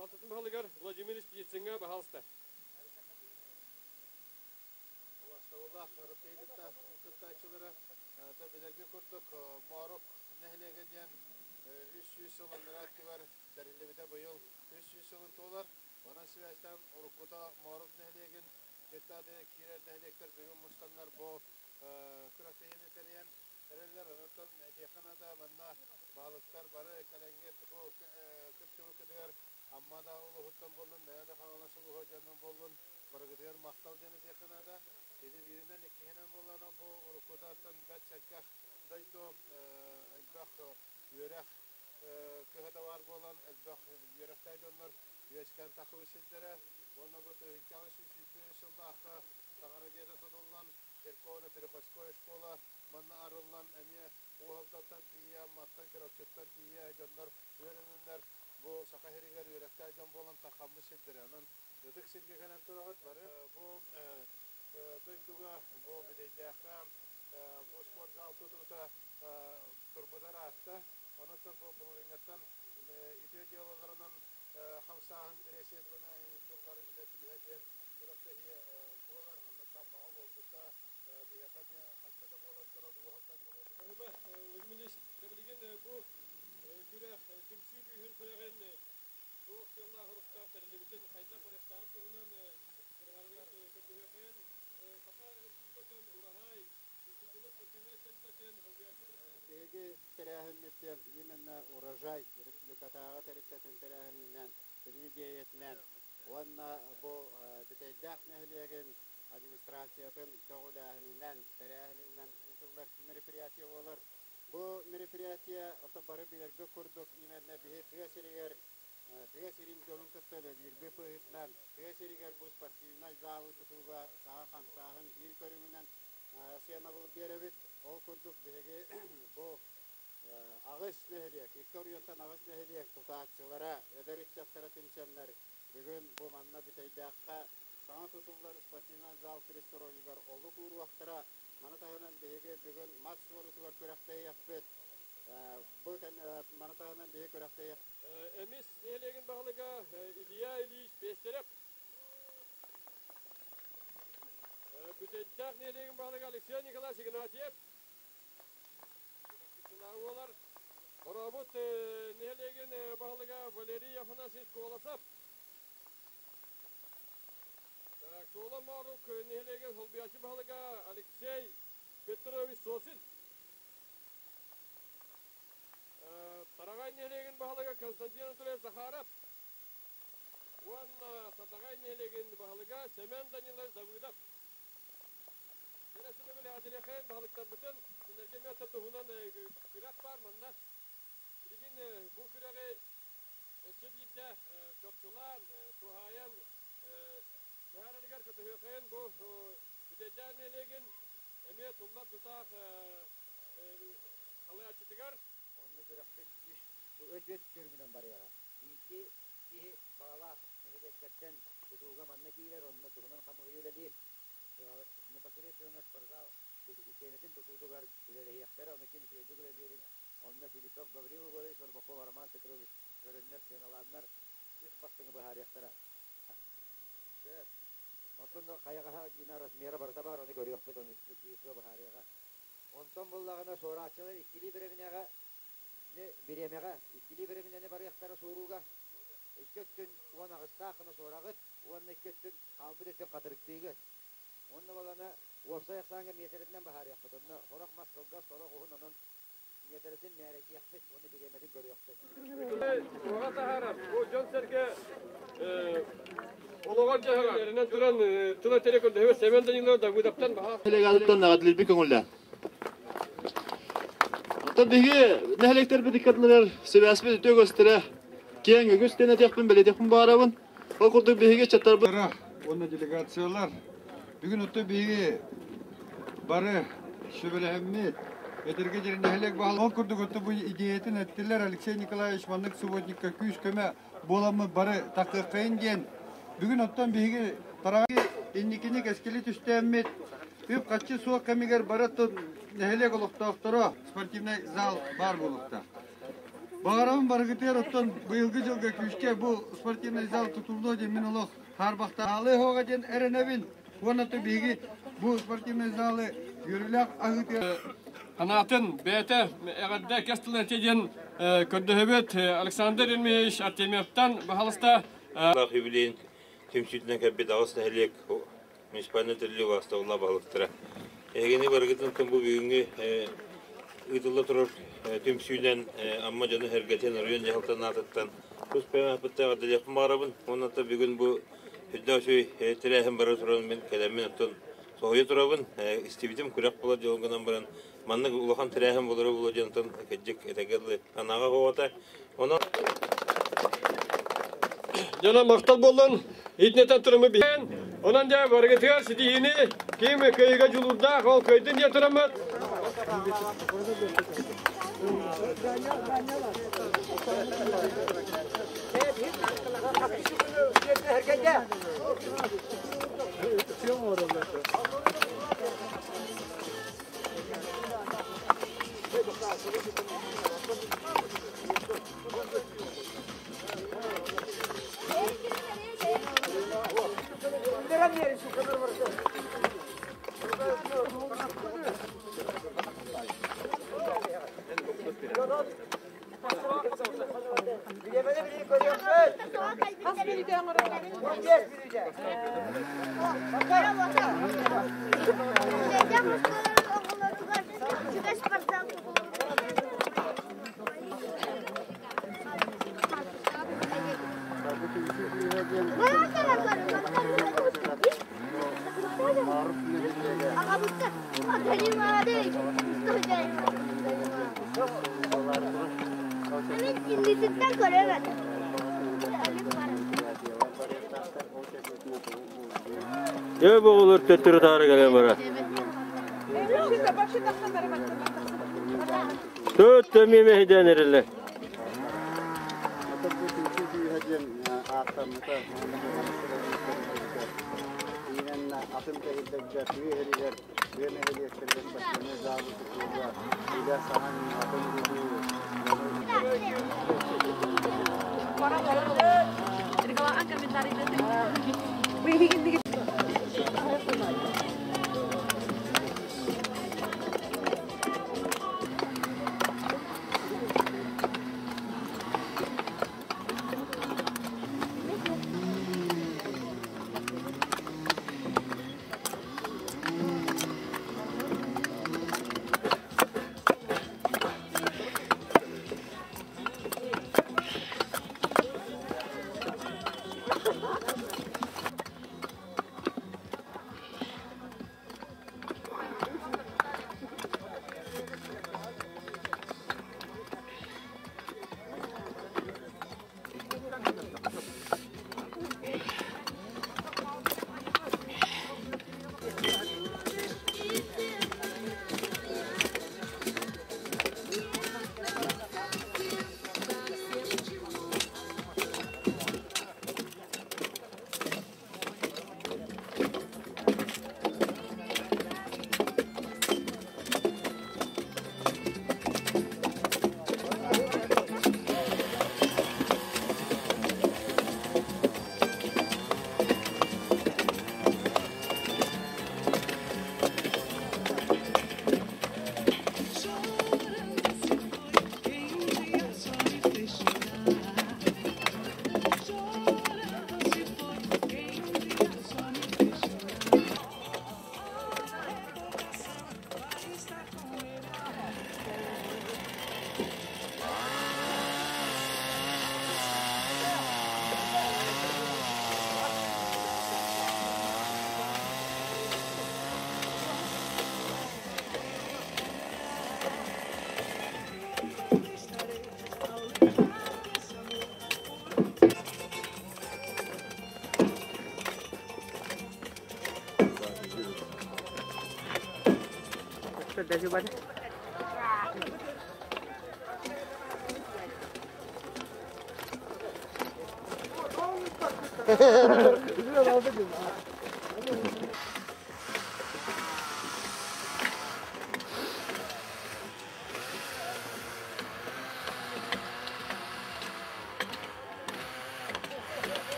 Дьаһалтатын баһылыгар Владимир Птицыҥҥа баһаалыста. Убаастабыллаах Россия кыттааччылара билэргэ курдук Моорук нэһилиэгэ диэн 300 сыл анараа өттүгэр тэриллибитэ быйыл 300 сылын туолар. Онон сибээстээн уруккута Моорук нэһилиэгин дьыктааты киирэр нэһилиэктэр бүгүн мустаннар бу күрэхтэһиини тэрийэн эрэллэр. Онон этиэххэ наада, манна баһылыктар бары кэлэҥҥит бу кыттыбыккытыгар Амма да улууһуттан буоллун, Мэҥэ да Хаҥалас улууһа дьонун буоллун, барыгытыгар махтал диэн этиэххэ наада. Ити бииринэн, иккиһинэн буоллаҕына, бу уруккутаттан бэрт сэргэх дойду, элбэх үөрэх кыһата баар буолан, элбэх үөрэхтээх дьоннор үөскээн тахсыбыт сирдэрэ. Уонна бу тыһыынчаҕа 123 сыллаахха таҥара дьиэтэ тутуллан, церковно-приходской школа манна арыллан, эмиэ Уһалтаттан тиийэ, Амматтан, Чурапчыттан тиийэ дьоннор үөрэнэннэр бу Саха сиригэр үөрэхтээх дьон буолан тархаммыт сирдэрэ. Онон ытык сиргэ кэлэн тураҕыт бары. Бу дойдуга, бу Бүтэйдээххэ бу спортзал тутуута турбута ыраатта. Онон бу былырыыҥҥаттан үтүө дьыалаларынан хамсааһын дирекциятынан ыытыллар үлэ күүһэ диэн күрэхтэһии буолар. Онон Таммаҕа буолбута. Биһиэхэ эмиэ хаста да буолан турар уһалтан Баһыба, Владимир Ильич, билигин бу күрэх, түмсүү күүһүн күрэҕин туох сыаллаах-соруктаах тэриллибитин хайдах барыахтааҕын туһунан быһаарарыгар көрдөһүөххэйин. Саха Республикатын Ураһай физкультурно-спортивнай тэрилтэтин солбуйааччы председателэ. Биһиги тэрээһиммит диэн именно Урожай республикатааҕы тэрилтэтин тэрээһининэн, кини идиэйэтинэн уонна бу Бүтэйдээх нэһилиэгин администрациятын көҕүлээһининэн, тэрээһининэн ыытыллар мероприятие буолар. Бу мероприятие ото бары билэргэ курдук именно биһи тыа сиригэр тыа сирин дьонун кытта үлэлиирбит быһыытынан тыа сиригэр бу спортивнай залы тутууга саҥа хамсааһын биир көрүҥүнэн сыанабыл биэрэбит. Ол курдук биһиги бу аҕыс нэһилиэк, икки оройуонтан аҕыс нэһилиэк тутааччылара, эдэр ыччаттара түмсэннэр бүгүн бу манна Бүтэйдээххэ саҥа тутуллар спортивнай зал пристройугар олук ууруохтара. Маны таһынан биһиги бүгүн мас суорутугар күрэхтэһиэхпит. Бу маны таһынан биһиги күрэхтэһиэх. Эмис нэһилиэгин баһылыга Илья Ильич Пестерев. Бүтэйдээх нэһилиэгин баһылыга Алексей Николаевич Игнатьев. Кыттыылаах Хорообут нэһилиэгин баһылыга Валерий Афанасьевич Колосов. Туола Моорук нэһилиэгин солбуйааччы баһылыга Алексей Петрович Сосин. Тараҕай нэһилиэгин баһылыга Константин Анатольевич Захаров уонна Сатаҕай нэһилиэгин баһылыга Семен Данилович Давыдов. Кэлэ сытыгыл эҕэрдэлиэххэйин баһылыктарбытын, кинилэргэ эмиэ туһунан күрэх баар манна. Билигин бу күрэҕи өссө биирдэ чопчулаан, туһаайан быһаарарыгар көтөһүөххэйин бу Бүтэйдээх нэһилиэгин эмиэ туллар тутаах салайааччытыгар. Онно күрэхпит үс өт көрүҥүнэн барыаҕа. Биирдии киһи баҕалаах нэһилиэктэртэн тутууга манна киирэр, онно туһунан хамыыһыйа үлэлиир. Непосредственно спортзал истиэнэтин тутуутугар үлэлэһиэхтэрэ, ону ким үчүгэйдик үлэлиирин онно Филиппов Гаврил Егорович уонна Попов Роман Петрович көрөннөр, сыаналааннар үс бастыҥы быһаарыахтара. Сөп. Оттон хайаҕаһа гина размера барыта баар, ону көрүөхпүт, ону экспертиза быһаарыаҕа. Онтон буллаҕына суорааччылар иккилии бэрэбинэҕэ бириэмэҕэ иккилии бэрэбинэни барыахтара суорууга. Икки өттүн уон аҕыстаах гына суораҕыт уонна икки өттүн хаалбыт өттүн хатырыктыыгыт. Уонна баланы уопсай ахсааҥҥа миэтэрэтинэн быһаарыахпыт. Онно сорох мас кылгас, сорох уһун, онон миэтэрэтин мээрэйдиэхпит уонна бириэмэтин көрүөхпүт. Туһаҕа таһаарар. Бу дьон-сэргэ олоҕор-дьаһаҕар эрэнэн туран тыл этэрэ көрдөһүбүт Семен Данилов Давыдовтан баһаа. Нэһилиэк наҕадлирби көҥүллээн. Оттон биһиги нэһилиэктэрбит иккардыларыгар сибээспит үтүө көстөрө киэҥ үгүс диэн этиэхпин бэлиэтиэхпин баҕарабын. Ол курдук биһиги ыччаттарбыт уонна делегациялар бүгүн оттон биһиги бары сүбэлэһэммит этэргэ диэри нэһилиэк баһылыга ол курдук оттон бу идеятын эттилэр Алексей Николаевич маннык субботникка күүс-көмө буоламмыт бары тахсыаххайын диэн бүгүн оттон биһиги тараҕай инникини кэскили түстээммит үп-харчы суох кэмигэр бары оттон нэһилиэк олохтоохторо спортивнай зал баар буолуохтаах. Баҕарабын барыгытыгар оттон быйылгы дьылга күүскэ бу спортивный зал тутуллуо диэн мин олох хаарбахта аалыы оһоҕо диэн эрэнэбин. Уонна то биһиги бу спортивный залы үөрүүлээх аһыытыгар Ханаатын бэйэтэ эҕэрдэ кэс тыл этиэ диэн көрдөһөбүт Александр Ильич Артемьевтан баһалыста Юбилейын түмсүүтүнэн кэлбит аҕыс нэһилиэк муниципальнай тэриллии убаастабыллаах баһылыктара. Эһигини барыгытын бу бүгүҥҥү ыытылла турар түмсүүнэн Амма дьоно-сэргэтин оройуон дьаһалтатын аатыттан тус бэйэм ааппыттан эҕэрдэлиэхпин баҕарабын. Уонна бүгүн бу сүрдээх үчүгэй тэрээһин бара туран мин кэлэммин оттон соһуйа турабын. Истибитим күрэх буолар дьон гынан баран маннык улахан тэрээһин буолара буолуо диэн оттон кырдьык этэгэ дылы санааҕа оҕото. Онон Дьоно махтал буоллун, итинэтэн туруму биһэн, онон дьэ барыгытыгар ситиһиини ким кыайыыга дьулуурдаах, ол кыайдын диэн тураммыт. Дьэ бу оҕолор төттөрү-таары кэлэн барар. Төрт эмиэ мэһэйдээн эрэллэр. Атын тэрилтэргэ тыа иһэригэр, тыа нэһилиэктэригэр спортивнай залы тутууга үлэ саҥа ньыматын ыытыы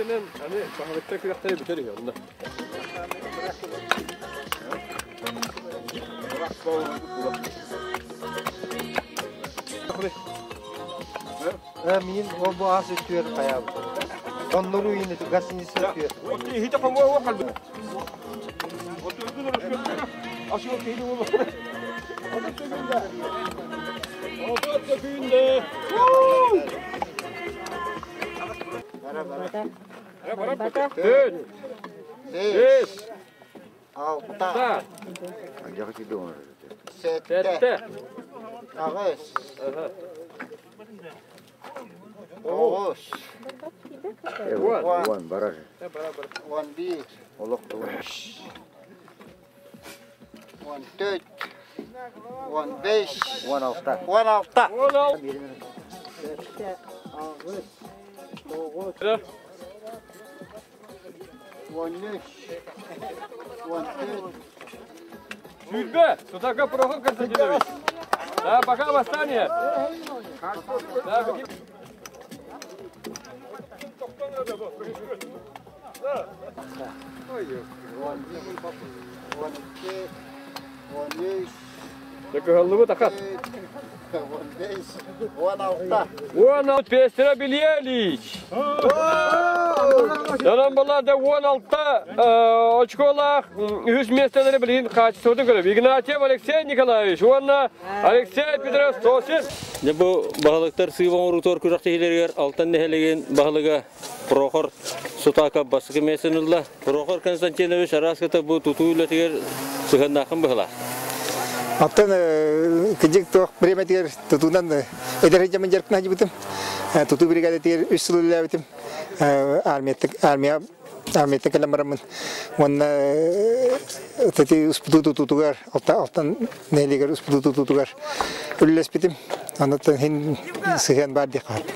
Кэнниттэн аны баһылыктар күрэхтэрэ бүтэр үһү онно. Мин ол бу ас үттүөр хайаабыт. Оннору үйүн гостиница үттүөр. Иһите хомуа уа қалды. Бес, Алта, сэттэ, аҕыс, тоҕус, Уон барар. 11, 14, 15, 16. 16. 16. 13, 14. Сүүрбэ, Сутака Прохор Константинович. Да, пока восстание. Да, 12, 13, Такой такат. 15, 16. 16 Пестера Бельелич. Данан балада 16 очколах үс местелери билин качестводы көрөп. Игнатьев Алексей Николаевич, уонна Алексей Петров Сосин. Не бу баһылыктар сыыбан орутор күрәхтәһиләргә алтан нәһелеген баһылыга Прохор Сутака баскы месенулла. Прохор Константинович араската бу тутуу үлэтигэр сыһыннаахын быһыла. Оттон кыдьык туох бириэмэтигэр тутуунан эдэр дьамын дьарыктана сылдьыбытым. Тутуу бригадатыгар үс сыл үлэлээбитим. Армия армияттан кэлэн бараммын. Уонна тати успутуу тутуутугар, алтан нэһилиэгэр успутуу тутуутугар үлэлэспитим. Оннуттан хин сыһыан баар диэххэ сөп.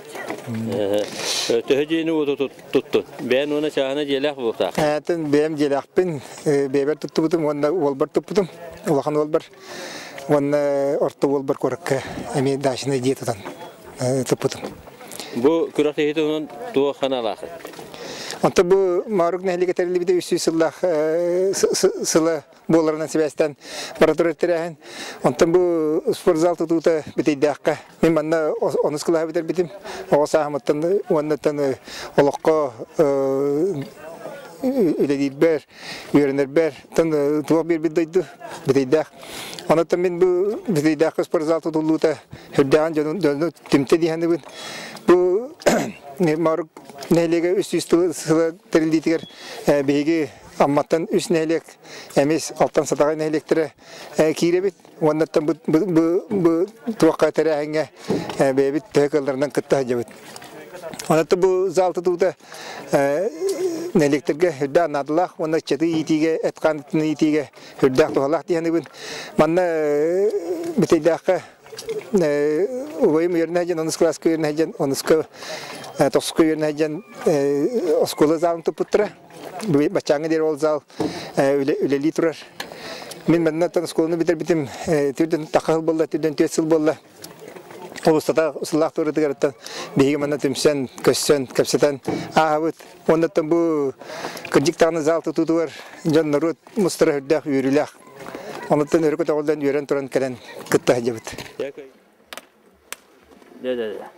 Төһө дьиэни уоту туттун? Бэйэн уонна чааһына дьиэлээх буолуохтаах. Атын бэйэм дьиэлээхпин, бэйэбэр туттубутум уонна уолбар туппутум. Улахан уолбар уонна орто уолбар куоракка эмиэ дачнай дьиэ тутан туппутум. Бу күрэхтэһии туһунан туох санаалаахый? Онтон бу Моорук нэһилиэгэ тэриллибитэ 300 сыллаах сыла буоларынан сибээстээн бара турар тэрээһин. Онтон бу спортзал тутуута Бүтэйдээххэ. Мин манна онус кылааһы бүтэрбитим. Оҕо сааһымыттан уоннаттан олоххо үлэлиирбэр, үөрэнэрбэр тан туох биэрбит дойду Бүтэйдээх. Онон мин бу Бүтэйдээххэ спортзал тутуллуута үрдээҕин дьону түмтэ дии саныыбын. Бу Моорук нэһилиэгэ 300 сыла тэриллиитигэр биһиги Амматтан үс нэһилиэк, эмис Алтан Сатаҕай нэһилиэктэрэ киирэбит. Уоннаттан бу туохха тэрээһиҥҥэ бэйэбит төһө кыалларынан кытта сылдьабыт. Онон бу зал тутуута нэһилиэктэргэ үрдээх наадалаах уонна ыччаты иитиигэ, эт-хаан иитиигэ үрдээх туһалаах дии саныыбын. Манна Бүтэйдээххэ убайым үөрэнэ сылдьан, онус кылааска үөрэнэ сылдьан, онуска тохсуска үөрэнэ сылдьан оскуола залын туппуттара. Баччааҥҥа диэри ол зал үлэлии турар. Мин маннаттан оскуоланы бүтэрбитим түрдэн тахха сыл буолла, түрдэн түөрт сыл буолла. Ол устата сыллаах туоратыгарыттан биһиги манна түмсэн, көссөн, кэпсэтэн ааһабыт. Оннуттан бу кырдьык даҕаны зал тутуутугар дьон норуот мустара үрдээх үөрүүлээх. Оннуттан өрө көтөҕүллэн үөрэн туран кэлэн кытта сылдьабыт. Да-да-да.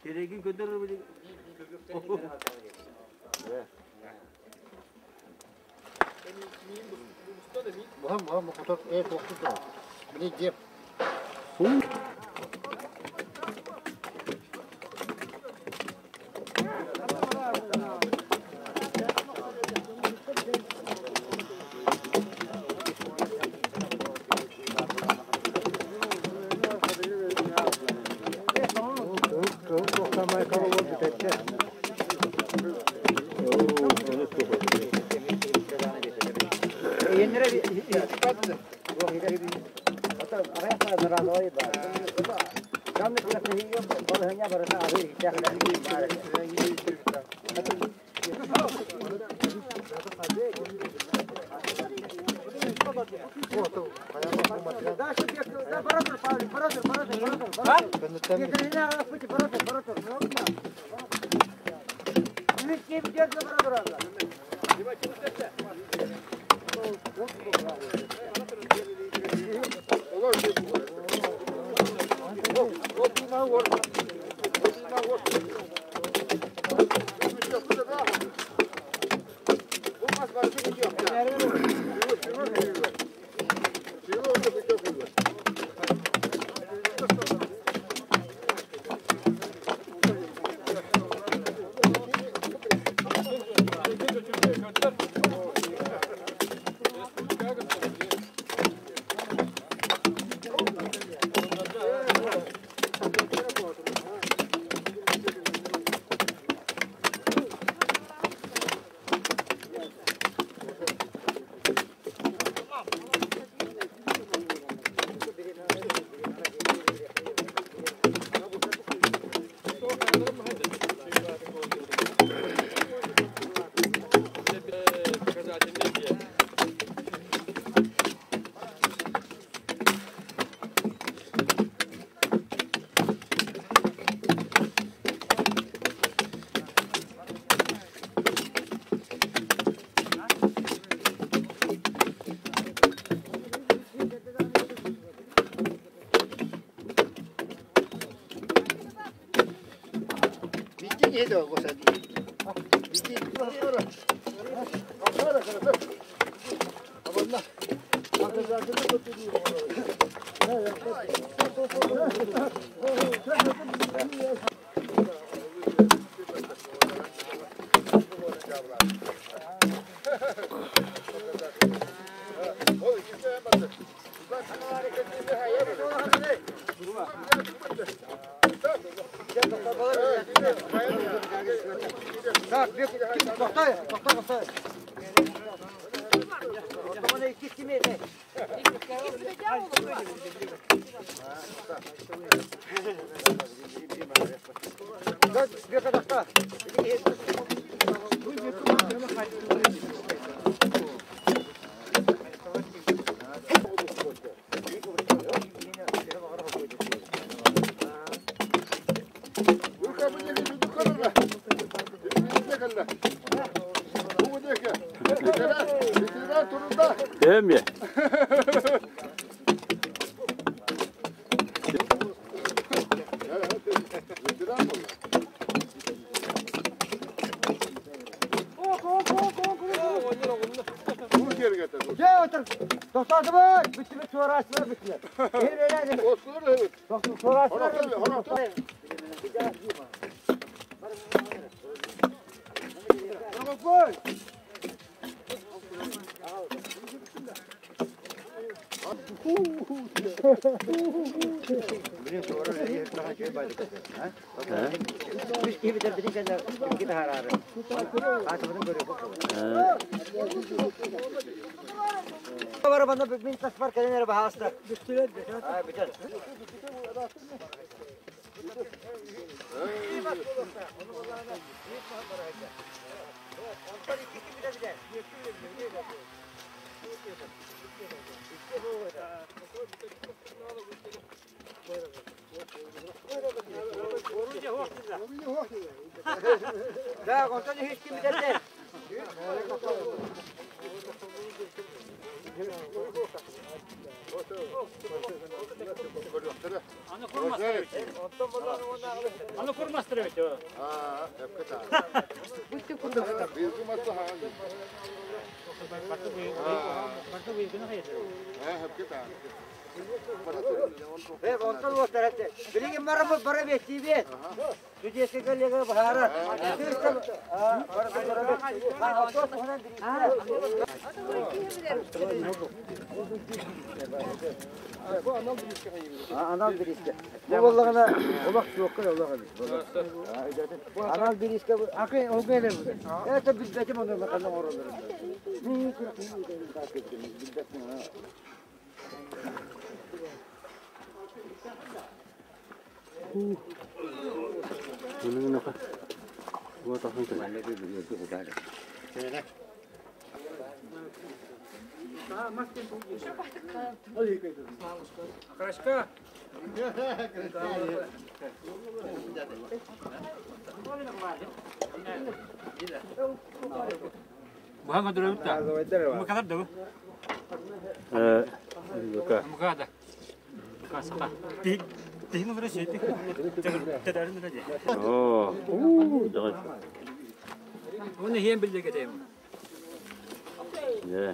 Керегин көтөр Муһам хотор тоқту. Били деп. Крачка. Бухан көдөрөбүт да. Мукалар да бу. Мукада. Касака. Тиһин олору сөйдүк. Тедәрин дә. Оо, уу, давай. Оны хем билдеге дейм. Yeah.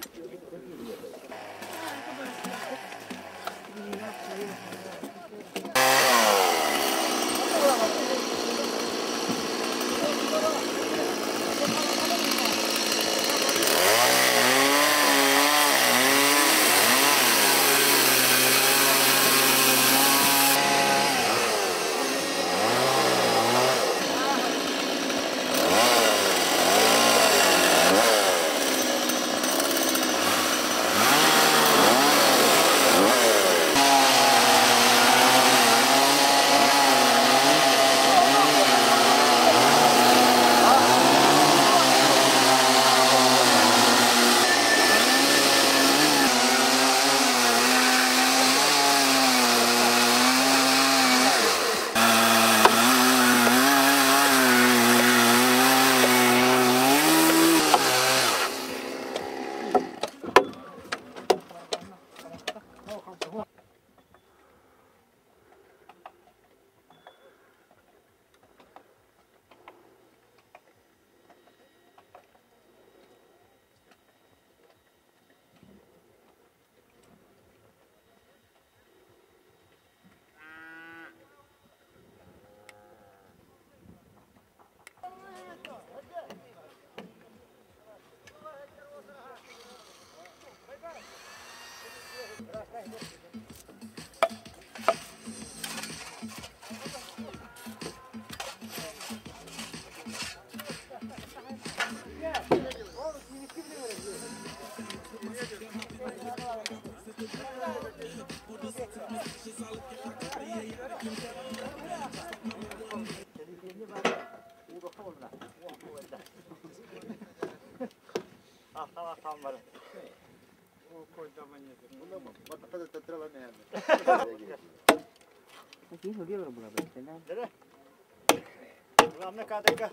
Главное, кадрика.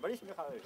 Борис Михайлович.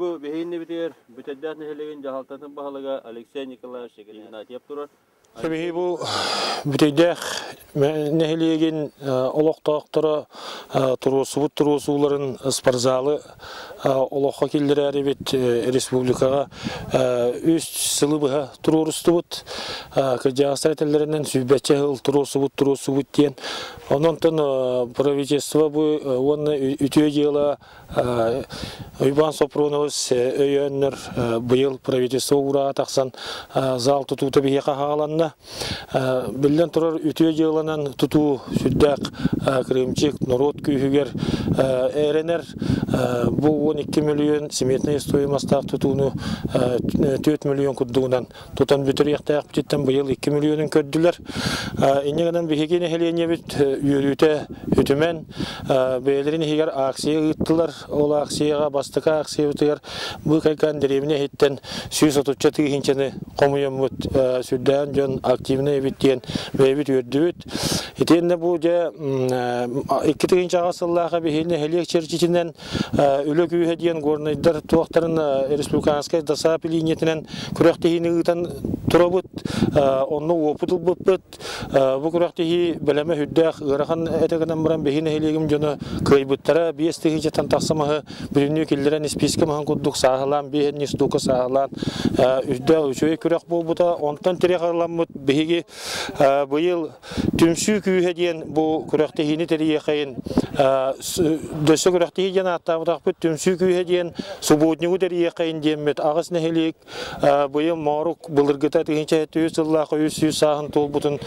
Бу биһиги битигэр Бүтэйдээх нэһилиэгин дьаһалтатын баһылыга Алексей Николаевич Игнатьев турар. Биһи бу Бүтэйдээх нэһилиэгин олохтоохторо туруорсубут туруорсууларын спортзалы олоххо киллэрээрибит республикаҕа үс сылы быһа туруорустубут. Кырдьаҕастар этэллэринэн сүүрбэччэ сыл туруорсубут туруорсубут диэн. Онон правительство бу уонна үтүө дьыала Уйбаан Сопрунович өйөөннөр быйыл правительство уурааҕа тахсан зал тутуута биһиэхэ хааланна. Биллэн турар үтүө дьыаланан тутуу сүрдээх кырыымчык норуот күүһүгэр эрэнэр. Бу 12 миллион сметный стоимостаах тутууну 4 миллион курдугунан тутан бүтэриэхтээхпититтэн быйыл 2 миллионун көрдүлэр. Инньэ гынан биһиги нэһилиэнньэбит үөрүүтэ үтүмэн бэйэлэрин иһигэр акция ыыттылар. Ол акцияҕа бастакы акциябытыгар быыкайкаан дэриэбинэ иһиттэн 130 тыһыынчаны хомуйаммыт сүрдээн дьон активный эбит диэн бэйэбит үөрдүбүт. Итиэннэ бу дьэ 2 тыһыынчаҕа сыллааха биһиги нэһилиэк чэрчитинэн үлэ күүһэ диэн горнайдар туохтарын республиканскай ДОСААФ линиятынан күрэхтэһиини ыытан турабыт. Онно уопут ылбыппыт. Бу күрэхтэһии бэлэмэ сүрдээх ыарахан этэ гынан баран биһи нэһилиэгим дьоно кыайбыттара 5 тыһыынчаттан тахса маһы бүтүннүү киллэрэн испиискэ маһын курдук сааһылаан биэһин штука сааһылаан үрдээх үчүгэй күрэх буолбута. Онтон тирэх ылламмыт биһиги быйыл түмсүү күүһэ диэн бу күрэхтэһиини тэрийиэхэйин дөссө күрэхтэһии диэн ааттаабытахпыт түмсүү күүһэ диэн субботнигу тэрийиэхэйин диэммит аҕыс нэһилиэк Быйыл Моорук былыргыта 1700 сыллаах 300 сааһын туолбутун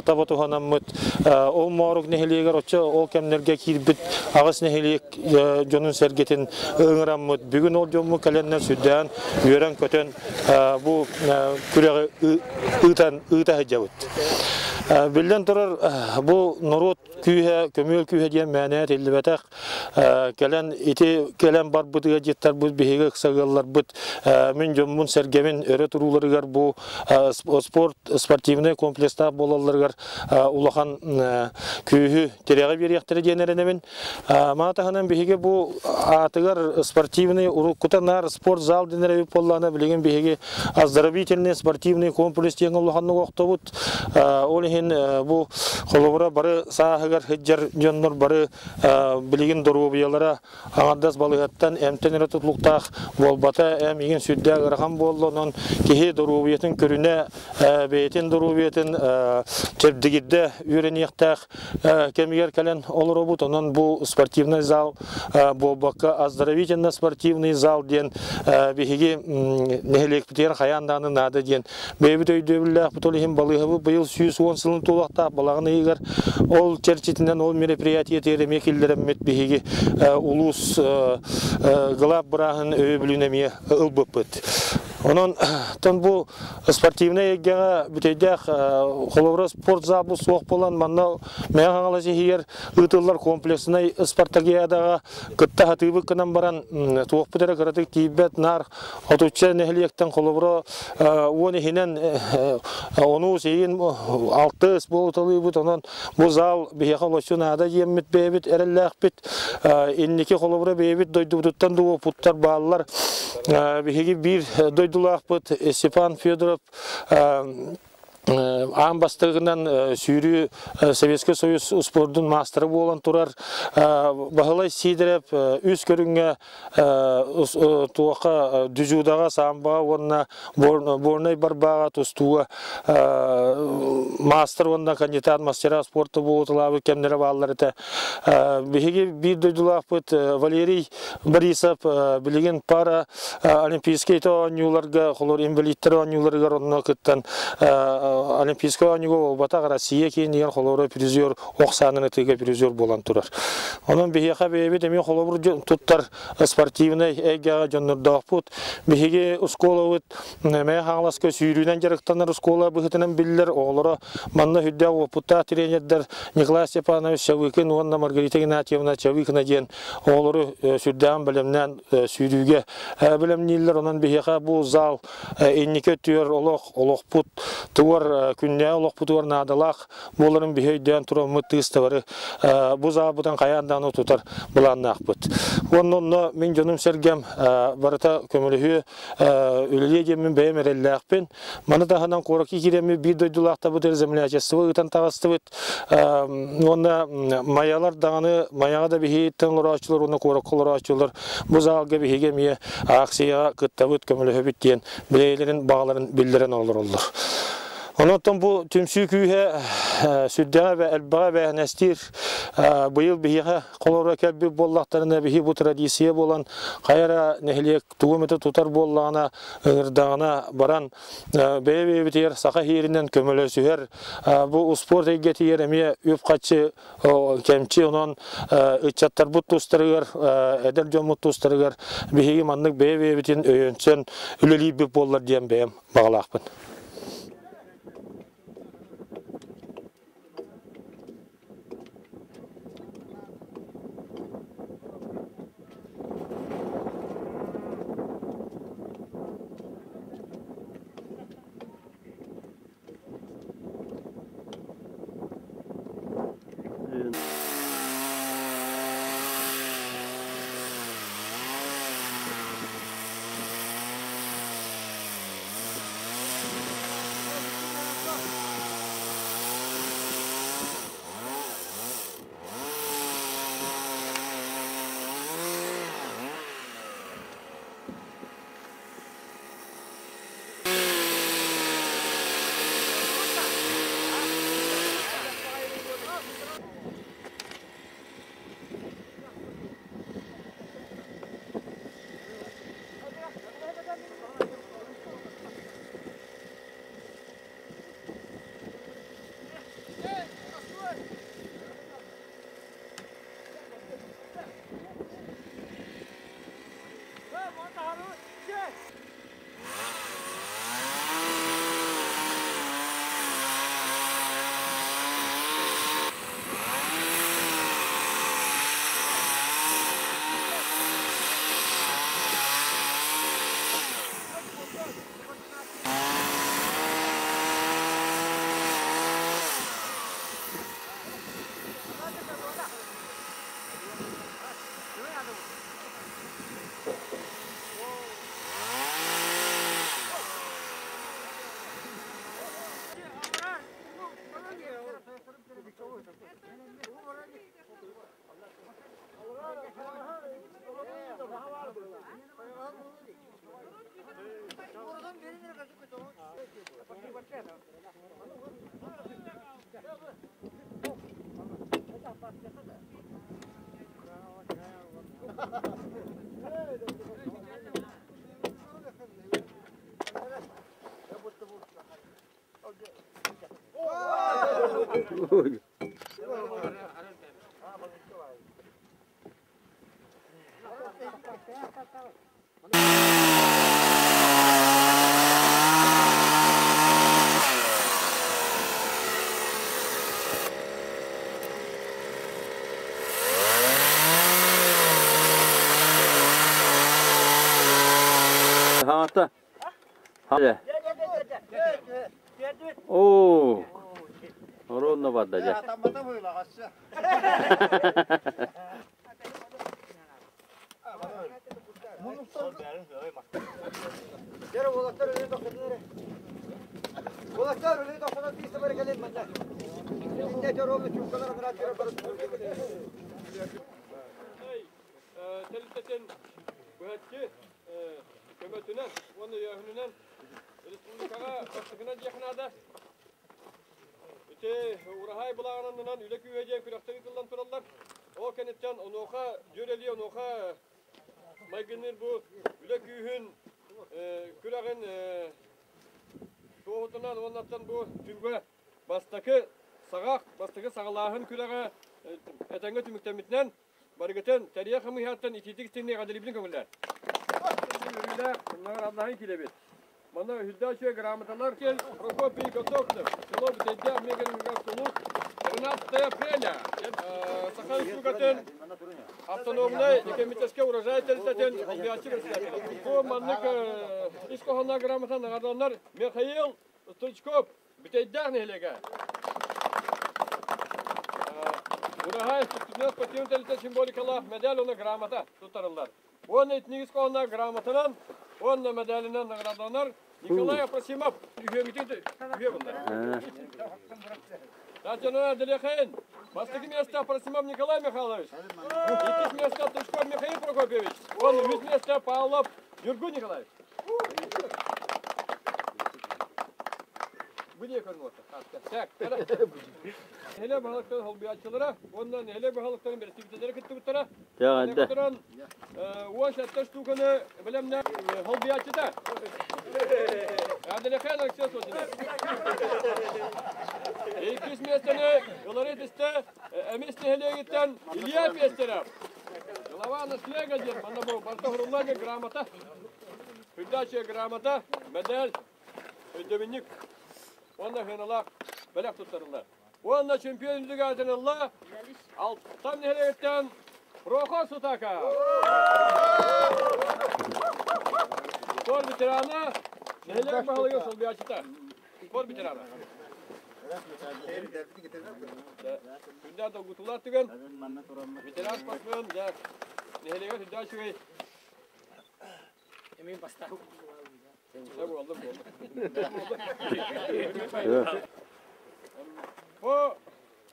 таба туһанаммыт ол Моорук нэһилиэгэр оччо ол кэмнэргэ киирбит аҕыс нэһилиэк дьонун-сэргэтин ыҥыраммыт. Бүгүн ол дьоммут кэлэннэр сүрдээн үөрэн-көтөн бу күрэҕи ыытан ыыта сылдьабыт. Биллэн турар, бу норуот күүһэ, көмүөл күүһэ диэн мээнэ этиллибэтэх. Кэлэн ити кэлэн барбыт ыалдьыттарбыт биһиги ыкса ыалларбыт мин дьоммун сэргэбин өрө турууларыгар бу спорт спортивнай комплекстаах буолалларыгар улахан күүһү тирэҕи биэриэхтэрэ диэн эрэнэбин. Маны таһынан биһиги бу аатыгар спортивный уруккута наар спортзал дэнэр эбит буоллаҕына билигин биһиги оздоровительный спортивный комплекс диэн улаханнык охтобут. Ол иһин бу холобура бары сааһыгар сылдьар дьоннор бары билигин доруобуйалара аҥардас балыыһаттан эмтэн эрэ тутулуктаах буолбата эм игин сүрдээх ыарахан буолла онон киһи доруобуйатын көрүнэ бэйэтин доруобуйатын чэбдигирдэ үөрэниэхтээх кэмигэр кэлэн олоробут. Онон бу спортивный зал буолбакка оздоровительно-спортивный зал диэн биһиги нэһилиэкпитигэр хайаан даҕаны наада диэн бэйэбит өйдөбүллээхпит. Ол иһин балыыһабыт быйыл 110 сылын туолуохтаах балаҕан ыйыгар ол чэрчитинэн ол мероприятиетигэр эмиэ киллэрэммит биһиги улуус глав бырааһын өйөбүлүн эмиэ ылбыппыт. Онон тон бу спортивнай эйгэҕэ бүтэйдээх холобура спортзал суох буолан манна Мэҥэ Хаҥалас иһигэр ыытыллар комплекснай спартакиадаҕа кытта сатыыбыт гынан баран туохпут эрэ кыратык тиийбэт наар отучча нэһилиэктэн холобура уон иһинэн ону сиин алтыс буолуталыыбыт онон бу зал биһиэхэ олоччу наада диэммит бэйэбит эрэллээхпит инники холобура бэйэбит дойдубутуттан да уопуттар бааллар биһиги биир дойдулаахпыт Степан Федоров аан бастакынан сүүрүү Советский Союз спордун маастара буолан турар Баһылай Сидоров үс көрүҥҥэ туохха дзюдоҕа, самбоҕа уонна борнай барбааҕа тустууга маастар уонна кандидат мастера спорта буолуталаабыт кэмнэрэ бааллар этэ. Биһиги биир дойдулаахпыт Валерий Борисов билигин пара олимпийскай оонньууларга, холор инвалидтар оонньууларыгар онно кыттан олимпийскай оонньууга буолбатах Россия киинигэр холоро призер ох саанан ытыыга призер буолан турар. Онон биһиэхэ бэйэбит эмиэ холобур туттар спортивнай эйгэҕэ дьоннордоохпут. Биһиги оскуолабыт Мэҥэ Хаҥаласка сүүрүүнэн дьарыктанар оскуола быһыытынан биллэр. Оҕолоро манна үрдээх уопуттаах тренердэр Николай Степанович Чавыкин уонна Маргарита Игнатьевна Чавыкина диэн оҕолору сүрдээҕин бэлэмнээн сүүрүүгэ бэлэмнииллэр. Онон биһиэхэ бу зал инники өттүгэр олох олохпут тугар күннээҕи олохпутугар наадалаах буоларын биһи өйдөөн тураммыт тыыстабары бу заалбытын хайаан даҕаны тутар былааннаахпыт. Уонна онно мин дьонум-сэргэм барыта көмөлөһүө үлэлиэ диэммин бэйэм эрэллээхпин. Маны таһынан куоракка киирэммит биир дойдулаахтарбытыгар землячество ыытан таҕыстыбыт. Уонна майалар даҕаны майаҕа да биһиттэн олорооччулар уонна куоракка олорооччулар бу залга биһиги эмиэ аахсыйаҕа кыттабыт, көмөлөһөбүт диэн бэйэлэрин баҕаларын биллэрэн олороллор. Онон бу түмсүү күүһэ сүрдэҕэ элбэҕэ эбээһинэстиир. Быйыл биһиэхэ холоро кэлбит буоллахтарына биһи бу традиция буолан хайа эрэ нэһилиэк тугу эмэтэ тутар буоллаҕына ыҥырдаҕына баран бэйэ-бэйэбитигэр саха иһиэринэн көмөлөсүһэр бу успуорт эйгэтигэр эмиэ үп-харчы кэмчи онон ыччаттарбыт тустарыгар эдэр дьоммут тустарыгар биһиги маннык бэйэ-бэйэбитин өйөнсөн үлэлиирбит буоллар диэн бэйэм баҕалаахпын. Хаҥата. Оо, оруонна барда дьэ. Тэрилтэтин быһаччы көмөтүнэн уонна өйөөһүнүнэн республикаҕа бастакынан диэх наада. Ити ураһай былаанынан үлэ күүһэ диэн күрэхтэр ыытыллан тураллар. Ол кэнниттэн онуоха дьүөрэлии онуоха майгынныыр бу үлэ күүһүн күрэҕин туоһутунан уоннаттан бу түмүгэ бастакы саҕах, бастакы саҕалааһын күрэҕэ этэҥҥэ түмүктэммитинэн Барыгытын тэрийэ хамыыһыйаттан итиитик истиҥник эҕэрдэлиибитин көҥүллээн. Үөрүүлээх наҕараадалаһан киирэбит. Манна үһүрдээх үчүгэй грамоталар кел Прокопий Готовцев, село Бүтэйдээх Меган Сулус, 13 апреля Саха Республикатын автономнай экономическай урожай тэрилтэтин солбуйааччы председателэ. Бу маннык ис хоһоонноох грамота наҕараадаланар Михаил Стручков Бүтэйдээх нэһилиэгэ. Ураһай Түнэс спортивнай тэрилтэ символикалаах медаль уонна грамота туттарыллар. Уонна итинник хоһоонноох грамотанан уонна медалынан наградаланар Николай Апросимов үһүөмүтүн үһүө буллар. Татьяна Делехин, бастакы место Апросимов Николай Михайлович, иккис место Тучков Михаил Прокопьевич, уонна үһүс место Павлов Юргун Николаевич. Бу не көрүҥ Так, Нэһилиэк баһылыктарын холбуйааччылара уонна нэһилиэк баһылыктарын бэрэстэбиитэллэрэ кыттыбыттара. Туран 17 штуканы бэлэмнээн холбуйааччыта. Аделяхан Алексей Сотинов. Иккис миэстэни ылары түстэ Эмис нэһилиэгиттэн Илья Пестеров. Глава наслега диэн манна бу барыта хуруллаан грамота. Передача грамота, медаль, өйдөбүнньүк уонна сыаналаах бэлэх туттарыллар. Уонна чемпион үрдүк аатын ылла Алтан нэһилиэгиттэн Прохор Сутака. Спорт ветерана, нэһилиэк баһылыгын солбуйааччыта. Спорт ветерана. Күндэ долгутуулаах түгэн. Ветеран спортсмен, нэһилиэгэ сүрдээх үчүгэй Эмин баста.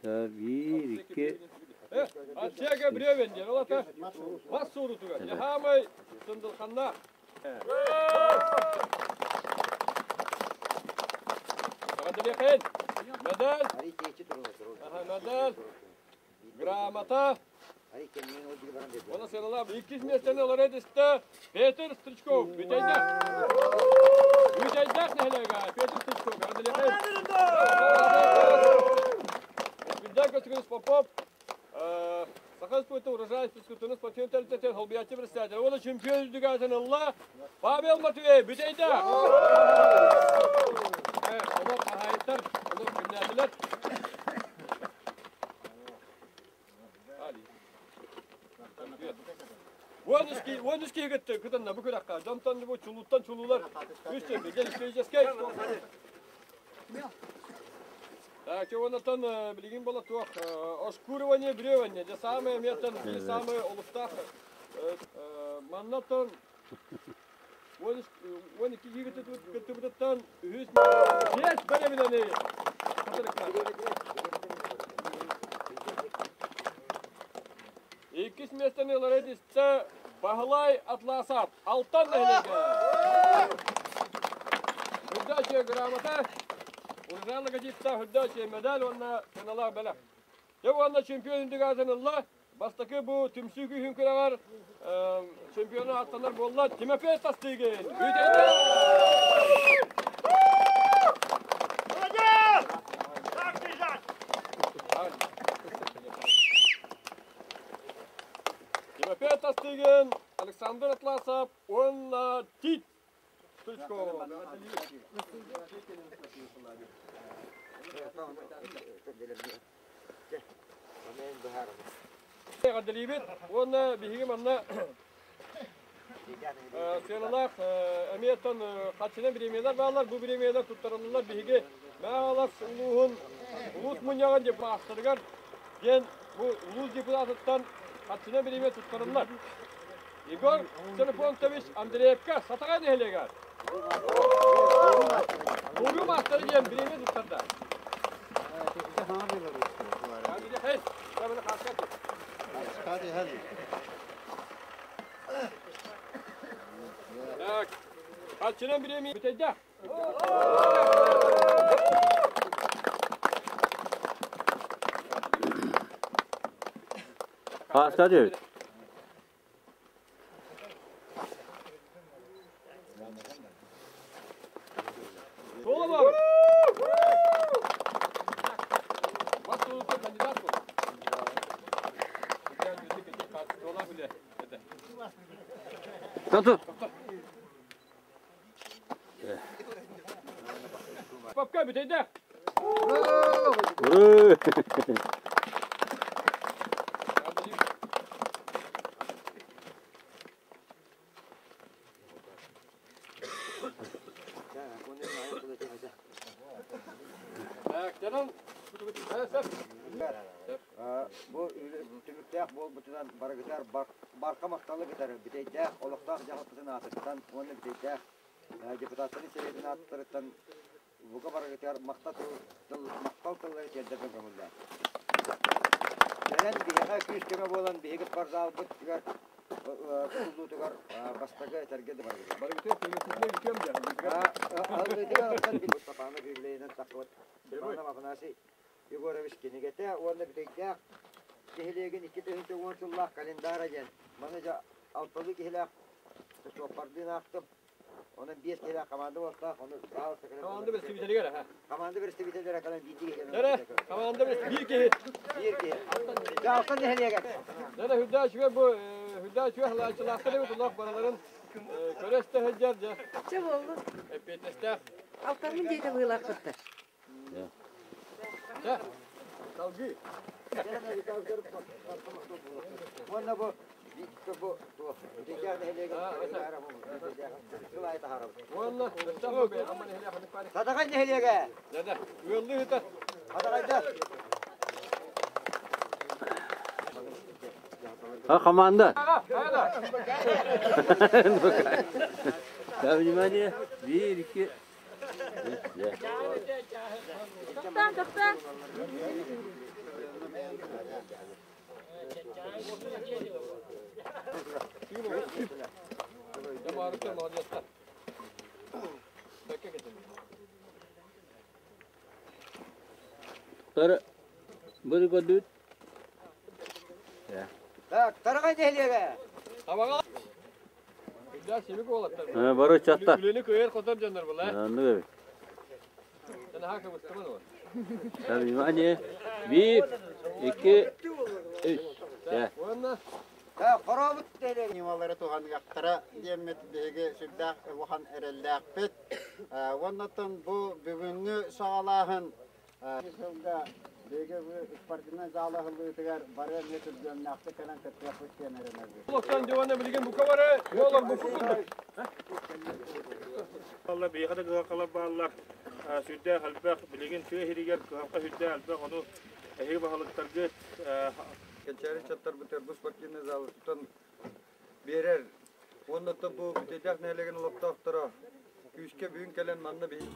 Биир, икки. Аччыга бревен диэн, ол ата бас суурутугар. Хаамай сындылханна. Аҕадырыахын. Медаль. Медаль. Грамота. Оны сыаналаах иккис миэстэни ылар эдистэ Петр Стручков, Бүтэйдээх. Бүтэйдээх нэһилиэгэ Петр Стручков. Бүтэйдээх Көстүгүнүс Попов Саха Республикатын урожай физкультурнай спортивнай тэрилтэтин холбуйааччы председателэ уонна чемпион үрдүк аатын ылла Павел Матвеев Бүтэйдээх. Олох хаһаайыттар, олох күннээтилэр. Уон үс киһи кытынна бу күрэххэ. Дьонтон бу чулууттан чулуулар үс чемпион. Физическэй. Так, онтон билигин буола туох ошкуривание, бревание, де самое метод, самое олуктаах. Маннаттан 12 киһи кыттыбытыттан үһүс биэс бэлэминэни Иккис миэстэни ылары истэ Баһылай Атласов Алтан нэһилиэгэ. Үрдээччи грамота, уржаан логотиптаах үрдээччи медаль уонна сыаналаах бэлэх. Дьэ уонна чемпион үрдүк аатын ылла. Бастакы бу түмсүү күүһүн күрэҕэр чемпиона ааттанар буолла Тимофей Тастыгин. Тимофей Тастыгин, Александр Атласов уонна Тит Стручков. Эҕэрдэлиибит уонна биһиги манна сыаналаах эмиэ оттон харчынан бириэмийэлэр бааллар. Бу бириэмийэлэр туттарыллаллар биһиги Мэҥэ улууһун улуус мунньаҕын депутаттарыгар диэн бу улуус депутатыттан харчынан бириэмийэ туттарыллар. Егор Ксенофонтович Андреевка Сатаҕай нэһилиэгэр Бууруу маастара диэн бириэмийэ туттарда. Так, харчынан бириэмийэ бүтэйдэх. Хааска диэбит. Суола бар. Бас кандидат был. Тату. Папка бүтэйдэ. Ура! Бу түмүктээх буолбутунан барыгытар барха махталы кытары бүтэйдээх олохтоох дьаһалтатын аатыттан уонна бүтэйдээх депутаттарын сэбиэтин ааттарыттан бука барыгытыгар махтал махтал тыллары тиэрдэрбин көҥүллээн. Кэлэн биһиэхэ күүс-көмө буолан биһиги спортзалбытыгар тутуллуутугар бастакы этэргэ да барыгытыгар. Барыгытыгар көмөтүнэн үтүөм диэн. Алгытыгар Степанов юбилейынан тахсыбыт Степанов Афанасий Егорович кинигэтэ уонна бүтэйдээх нэһилиэгин 2010 сыллаах календара диэн. Маны дьэ алталыы киһилээх суоппардыын аахтым. Онон биэс киһилээх команда буолтаах, ону Команда представителигэр, аха. Команда представителлэрэ кэлэн биирдии киһи. Дэрэ, команда биир киһи. Биир киһи. Алтан нэһилиэгэ. Дэрэ, үрдээх үчүгэй бу үрдээх үчүгэй халааччылаахтар эбит улах бараларын көрө истэ сылдьар дьэ. Чэ буоллун. Эппиэтинэстээх. Алтаммын диэки быылаахпыттар. Чэ, салгыы. Уонна бу бу туох Уонна Сатаҕай нэһилиэгэ. Дада, ыаллыы ыта. Хатаҕайда. А команда? Да, внимание. Биир, икки. Тоқтан, тоқтан. Тары, бу көрдүт. Так, Тараҕай нэһилиэгэ. Табаҕа. Бары чатта. Үлэни кыайар хотор дьоннор була. Аннык эбит. Наһаа кыбыстыман ол. Так, внимание. Биир, икки, үс. Уонна Хорообут нэһилиэгэ. Ньымалары туһаныахтара диэммит биһиги сүрдээх улахан эрэллээхпит. Уоннаттан бу бүгүҥҥү саҕалааһын сылга биһиги спортивнай зал аһыллыытыгар бары эмиэ түргүөмнээхтик кэлэн кыттыахпыт диэн эрэнэбит. Олохтон дивана билигин бука бары буолар буку курдук. Алла биһиэхэ да кыһалҕалар бааллар. Сүрдээх элбэх билигин тыа иһигэр кыһалҕа сүрдээх элбэх ону эһиги баһылыктаргыт Кэнчээри чаттарбытыгар бу спортивный залы тутан биэрэр. Уонна бу Бүтэйдээх нэһилиэгин олохтоохторо күүскэ бүгүн кэлэн манна биһи